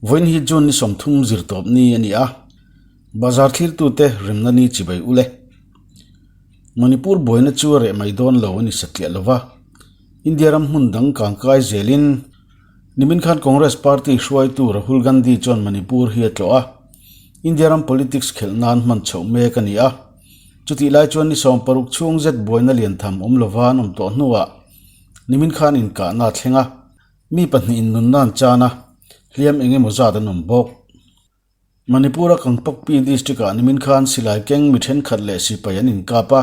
Vawiin hi June ni 30 zirtawp ni a ni a, bazar thlirtute remna ni chibai ule. Manipur buaina chu a reh mai dawn lo a ni satliah lova, India ram hmun dang kangkai zelin nimin khan Congress party hruaitu Rahul Gandhi chuan Manipur hi a tlawh a, India ram politics khelh nan hman chhoh mek a ni a. Chutih lai chuan ni 60 chhung zet buaina lian tham awm lova an awm tawh hnuah nimin khan inkahna a thleng a, mi pahnihin nunna an chan a, hliam eng emaw zat an awm bawk. Manipur-a Kangpokpi district-ah nimin khan silai keng mi thenkhat leh sipai an inkap a,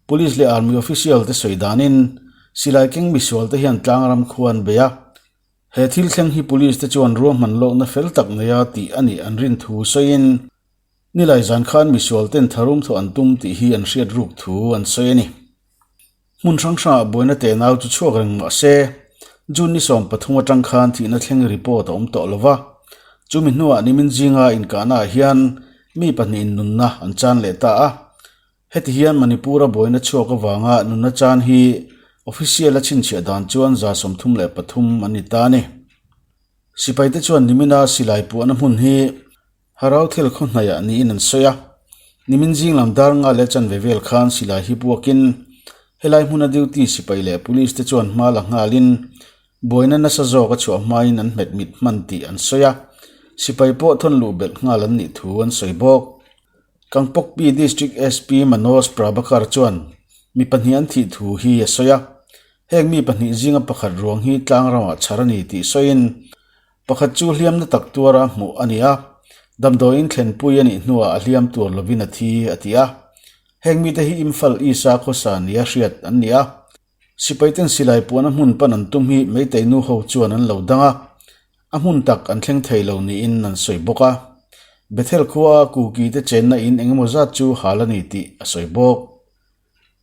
Police leh Army official te sawi danin silai keng misual te hian tlangram khua an bei a, he thil thleng hi Police te chuan ruahman lohna fel tak neia tih a nih an rin thu sawiin nilai zan khan misual ten tharum thawh an tum tih hi an hriat ruk thu an sawi a ni. Hmun hrang hrangah buaina tenau chu chhuak reng mah se, June ni 13 atang khan thihna thleng report a awm tawh lo va. Chumi hnuah nimin zinga inkahnaah hian mi pahnihin nunna an chan leh ta a. Heti hian Manipur-a buaina chhuak avanga nunna chan hi official a chhinchhiah dan chuan 33 an ni ta a ni. Sipaite chuan nimina silai puahna hmun hi Harauthel khaw hnaiah niin an sawi a, nimin zing lam dar nga leh chanve vel khan silai hi puakin helai hmuna duty sipai leh police te chuan hma la nghalin buaina nasa zawk a chhuah hmain an hmet mit hman tih an sawi a, sipai pawh thawn luh belh nghal an nih thu an sawi bawk. Kangpokpi District SP Manoj Prabhakar chuan mi pahnih an thih thu hi a sawi a, heng mi pahnih zinga pakhat ruang hi tlang ramah chhar a ni tih sawiin Pakhat chu hliamna tak tuara hmuh a ni a, damdawiin thlenpui a nih hnuah a hliam tur lovin a thi a ti a. Heng mite hi Imphal East-a khawsa nia hriat an ni a. Sipaiten silai puahna hmun pan an tum hi Meitei nu ho chuan an lo dang a, a hmun tak an thleng thei lo niin an sawi bawk a. Bethel khua Kuki te chenna in engemaw zat chu hal a ni tih a sawi bawk.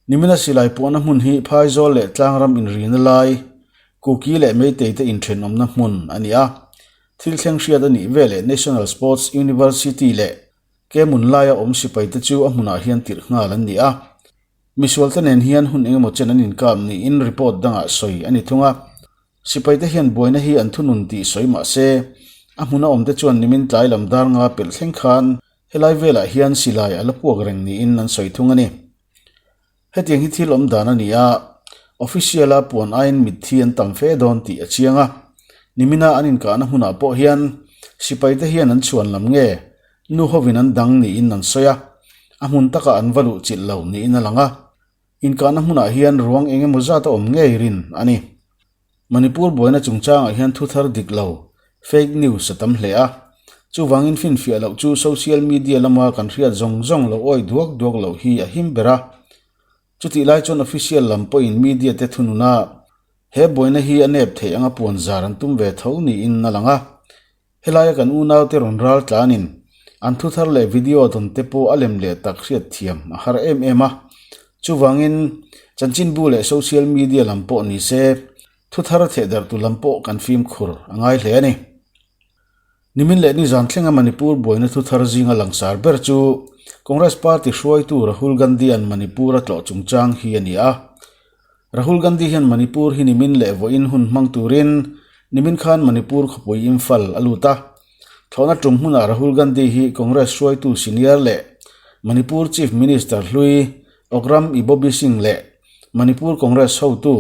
Nimina silai puahna hmun hi Phaizawl leh Tlangram inrina lai, Kuki leh Meitei te inthenawmna hmun a ni a. Thil thleng hriat a nih veleh National Sports University leh Kemun laia awm sipai te chu a hmunah hian tirh nghal an ni a. Misual te nen hian hun engemaw chen an inkap niin report dangah sawi a ni thung a. Sipai te hian buaina hi an thunun tih sawi mah se, a hmuna awm te chuan nimin tlai lam dar nga pelh thleng khan Helai velah hian silai a la puak reng niin an sawi thung a ni. Hetiang hi thil awm dan a ni a, official a puan aiin mitthi an tam fe dawn tih a chiang a. Nimina an inkahna hmunah pawh hian sipai te hian an chhuan lam nge nu hovin an dang niin an sawi a, a hmun takah an va luh chilh lo niin a lang a. Inkahna hmunah hian ruang eng emaw zat a awm ngei rin a ni. Manipur buaina chungchangah hian thu thar dik lo, fake news, a tam hle a. Chuvangin finfiah loh chu social media lama kan hriat zawng zawng lo awi duak duak loh hi a him ber a. Chutih lai chuan official lam pawhin media te thununa he buaina hi a nep theih anga puan zar an tum ve tho niin a lang a. Helaia kan unaute rawn ral tlanin an thu thar leh video dawn te pawh a lem leh tak hriat thiam a har em em a. Chuvangin chanchinbu leh social media lam pawh ni se thu thar thehdarhtu lam pawh kan fimkhur a ngai hle a ni. Nimin leh nizan thlenga Manipur buaina thu thar zinga langsar ber chu Congress party hruaitu Rahul Gandhi-a'n Manipur a tlawh chungchang hi a ni a. Rahul Gandhi hian Manipur hi nimin leh vawiin hun hmang turin nimin khan Manipur khawpui Imphal a lut a. Thlawhna tum hmunah Rahul Gandhi hi Congress hruaitu senior leh Manipur Chief Minister hlui Okram Ibobi Singh leh Manipur Congress hotu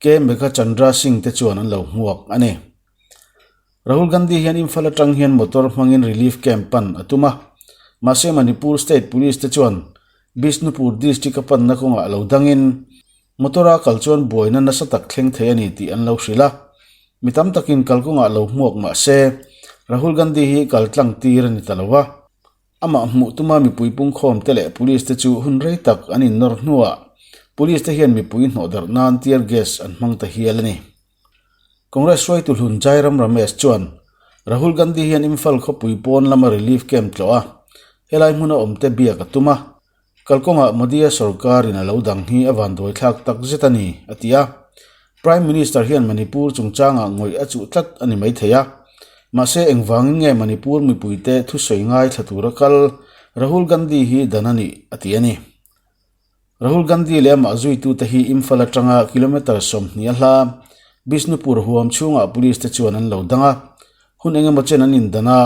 K Meghachandra Singh te chuan an lo hmuak a ni. Rahul Gandhi hian Imphal atang hian motor hmangin relief camp pan a tum a, mahse Manipur State Police te chuan Bishnupur district a panna kawngah lo dangin motor-a kal chuan buaina nasa tak thleng thei a ni tih an lo hrilh a. Mi tam takin kalkawngah lo hmuak mah se Rahul Gandhi hi kal tlang tir a ni ta lo a. Amah hmuh tuma mipui pungkhawm te leh police te chu hun rei tak an innawr hnuah police te hian mipui hnawhdarh nan tear gas an hmang ta hial a ni. Congress hruaitu hlun Jairam Ramesh chuan Rahul Gandhi hian Imphal khawpui pawn lama relief camp tlawh a, helai hmuna awmte biak a tum a, kalkawngah Modi-a sorkarin a lo dang hi a vanduai thlak tak zet a ni, a ti a. Prime Minister hian Manipur chungchangah ngawih a chuh tlat a ni maithei a, mahse engvangin nge Manipur mipuite thusawi ngaithla tura kal Rahul Gandhi hi dan a nih, a ti a ni. Rahul Gandhi leh amah zuitute hi Imphal atanga kilometre 20 a hla Bishnupur huam chhungah police te chuan an lo dang a. Hun engemaw chen an indan a,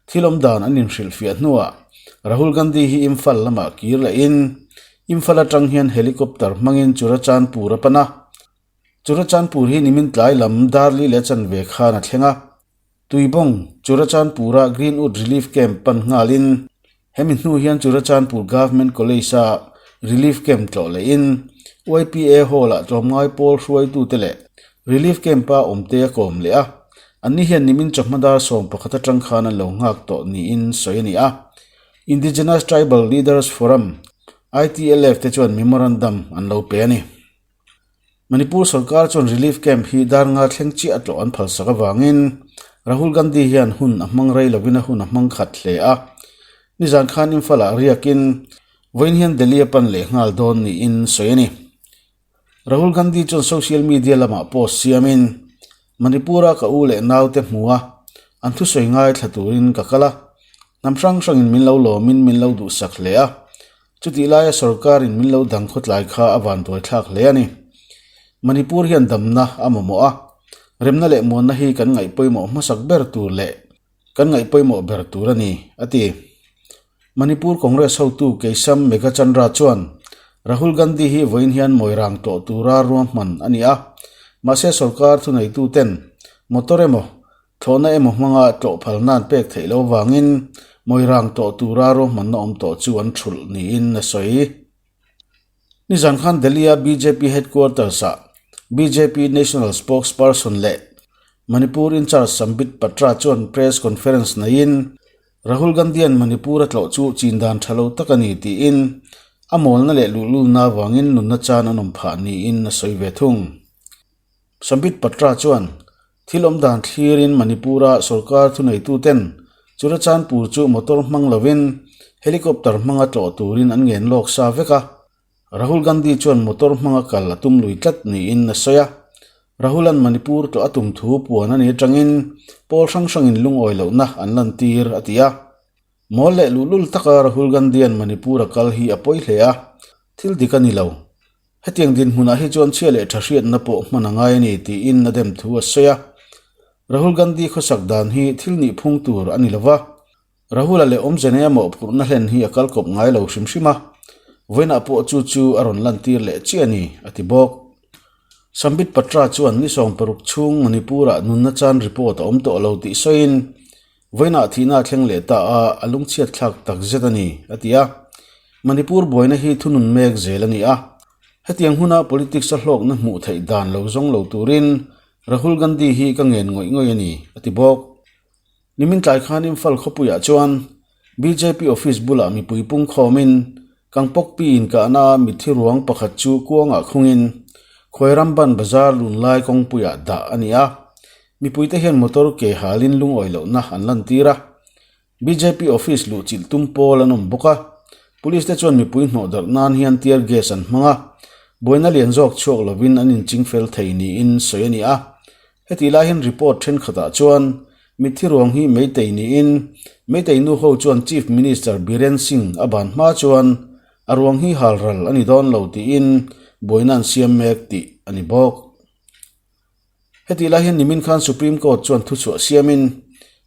thil awm dan an inhrilhfiah hnuah Rahul Gandhi hi Imphal lamah kir lehin Imphal atang hian helicopter hmangin Churachandpur a pan a. Churachandpur hi nimin tlai lam Darli leh chanve khan a thleng a. Tuibawng, Churachandpur-a Greenwood Relief Camp pan nghalin Hemi hnu hian Churachandpur Government College-a Relief Camp tlawh lehin YPA Hall-ah tlawmngai pawl hruaitute leh Relief Camp-a awmte a kawm leh a, anni hian nimin chawhma dar 11 atang khan an lo nghak tawh niin sawi a ni a. Indigenous Tribal Leaders Forum, ITLF, te chuan memorandum an lo pe a ni. Manipur sorkar chuan relief camp hi dar nga thleng chiah a tlawh an phalsak avangin Rahul Gandhi hian hun a hmang rei lovin a hun a hmang khat hle a. Nizan khan Imphal-ah riakin vawiin hian Delhi a pan leh nghal dawn niin sawi a ni. Rahul Gandhi chuan social media lamah post siamin, Manipur-a ka u leh naute hmu a, an thusawi ngaithla turin ka kal a. Hnam hrang hrangin min lo lawmin min lo duhsak hle a. Chutih laia sorkarin min lo dang khawtlai kha a vanduai thlak hle a ni. Manipur hian damna a mamawh a, remna leh muanna hi kan ngaih pawimawh hmasak ber tur leh kan ngaih pawimawh ber tur a ni, a ti. Manipur Congress hotu Keisam Meghachandra chuan Rahul Gandhi hi vawiin hian mawirang tlawh tura ruahman a ni a, mahse sorkar thuneituten motor emaw Thlawhna emaw hmanga tlawh phalna an pek theih loh vangin Moirang tlawh tura ruahmanna awm tawh chu an thulh niin a sawi. Nizan khan Delhi-a bjp headquarters-ah bjp National Spokesperson leh Manipur in-charge Sambit Patra chuan press conference neiin Rahul Gandhi-a'n Manipur a tlawh chu chin dan tha lo tak a ni tiin a mawlna leh luhlulna avangin nunna chan an awm phah niin a sawi ve thung. Sambit Patra chuan thil awm dan thlirin Manipur-a sorkar thuneituten Churachandpur chu motor hmang lovin helicopter hmanga tlawh turin an ngen lawk sa vek a. Rahul Gandhi chuan motor hmanga kal a tum lui tlat niin a sawi a. Rahul-a'n Manipur tlawh a tum thu puan a ni atangin pawl hrang hrangin lungawi lohna an lantir a ti a. Mawl leh luhlul taka Rahul Gandhi-a'n Manipur-a kal hi a pawi hle a, thil dik a ni lo. Hetiang dinhmunah hi chuan chhia leh tha hriatna pawh hman a ngai a ni tiin a dem thu a sawi a. Rahul Gandhi khawsak dan hi thil nih phung tur a ni lo va, Rahul-a leh awmze neia mawhphurhna hlen hi a kal kawp ngai lo hrim hrim a, vawiinah pawh chu chu a rawn lantir leh chiah a ni, a ti bawk. Sambit Patra chuan ni 60 chhung Manipur-ah nunna chan report a awm tawh lo tih sawiin, Vawiinah thihna a thleng leh ta a, a lungchhiat thlak tak zet a ni, a ti a. Manipur buaina hi thunun mek zel a ni a. Hetiang huna politics a hlawkna hmuh theih dan lo zawng lo turin Rahul Gandhi hi ka ngen ngawih ngawih a ni, a ti bawk. Nimin tlai khan Imphal khawpuiah chuan bjp office bulah mipui pungkhawmin Kangpokpi inkahna mitthi ruang pakhat chu kuangah khungin Khuairamban bazar lunlai kawngpuiah dah a ni a. Mipuite hian motor ke halin lungawi lohna an lantir a. Bjp office luhchilh tum pawl an awm bawk a. Police te chuan mipui hnawh darh nan hian tear gas an hmang a. Buaina lian zawk chhuak lovin an inchingfel thei niin sawi a ni a. Hetih lai hian report thenkhatah chuan mitthi ruang hi Meitei niin Meitei nu ho chuan Chief Minister Biren Singh a ban hma chuan a ruang hi hal ral a ni dawn lo tiin buaina an siam mek tih a ni bawk. Hetih lai hian nimin khan Supreme Court chuan thuchhuah siamin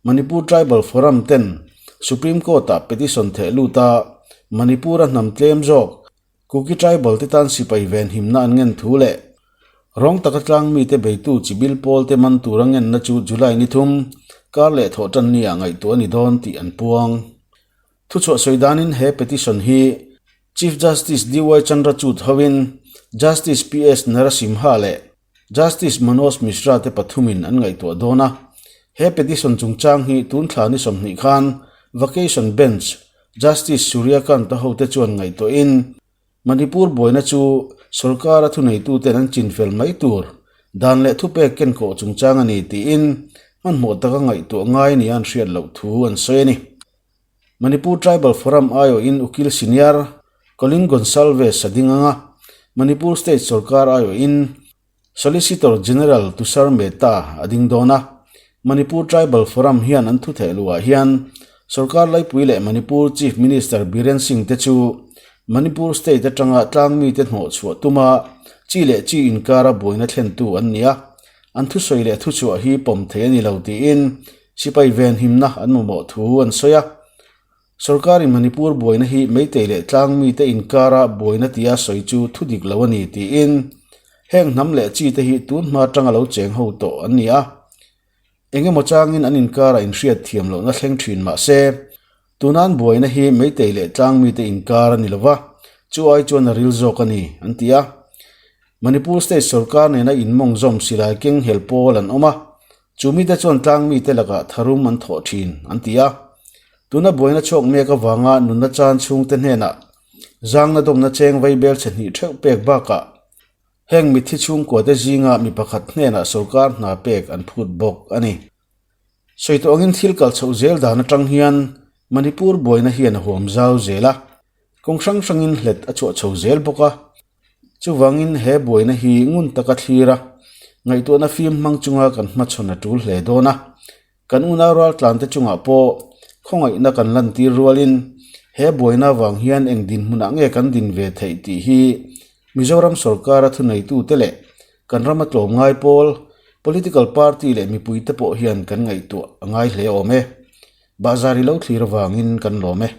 Manipur Tribal Forum ten Supreme Court-ah petition theh lut a, Manipur-a hnam tlem zawk Kuki Tribal te tan sipai venhimna an ngen thu leh rawng taka tlang mite beitu chibil pawl te man tura ngenna chu July ni thum kar leh thawh tan nia ngaihtuah a ni dawn tih an puang. Thuchhuah sawi danin he petition hi Chief Justice DY Chandrachud hoin Justice PS Narasimha leh Justice Manoj Mishra te pathumin an ngaihtuah dawn a. He petition chungchang hi tun thla ni 20 khan Vacation Bench Justice Surya Kant-a hote chuan ngaihtuahin Manipur buaina chu sorkara thuneituten an chinfel mai tur dan leh thupek kenkawh chungchang a ni tiin hmanhmawh taka ngaihtuah ngai nia an hriat loh thu an sawi a ni. Manipur Tribal Forum aiawhin Ukil Senior Colin Gonsalves a ding ang a, Manipur State sorkar aiawhin Solicitor General Tushar Mehta a ding dawn a, Manipur Tribal Forum hian an thu theih luhah hian sorkar laipui leh Manipur Chief Minister Biren Singh te chu Manipur State atanga tlang mite hnawh chhuah tuma chi leh chi inkara buaina thlentu an ni a, an thusawi leh thuchhuah hi pawm thei a ni lo tiin. Sipai venhimna an mamawh thu an sawi a. Sorkarin Manipur buaina hi Meitei leh tlangmite inkara buaina tia sawi chu thu dik lo a ni tiin heng hnam leh chi te hi tun hma atanga lo cheng ho tawh an ni a. Eng emaw changin an inkarah inhriat thiam lohna thleng thin mah se, tuna an buaina hi Meitei leh tlangmite inkar a ni lo va, chu ai chuan a ril zawk a ni, an ti a. Manipur State sorkar nena inmawng zawm silai keng hel pawl an awm a, chu mite chuan tlangmite lakah tharum an thawh thin, an ti a. Tuna buaina chhuak mek avanga nunna chan chhungte hnenah zangna dawmna cheng vaibel chhe hnih theuh pek bakah, Heng mitthi chhungkuate zinga mi pakhat hnenah sorkar hna pek an phut bawk a ni. Sawi tawh angin thil kal chhoh zel dan atang hian Manipur buaina hian a huam zau zel a, kawng hrang hrangin hlet a chhuah chho zel bawk a. Chuvangin he buaina hi ngun taka thlir a, ngaihtuahna fim hmang chunga kan hmachhawn a tul hle dawn a. Kan unau raltlante chungah pawh khawngaihna kan lantir rualin he buaina vang hian eng dinhmunah nge kan din ve theih tih hi Mizoram sorkara thuneitute leh kan rama tlawmngai pawl, political party leh mipuite pawh hian kan ngaihtuah a ngai hle awm e. Bahzar i lo thlir avangin kan lawm e.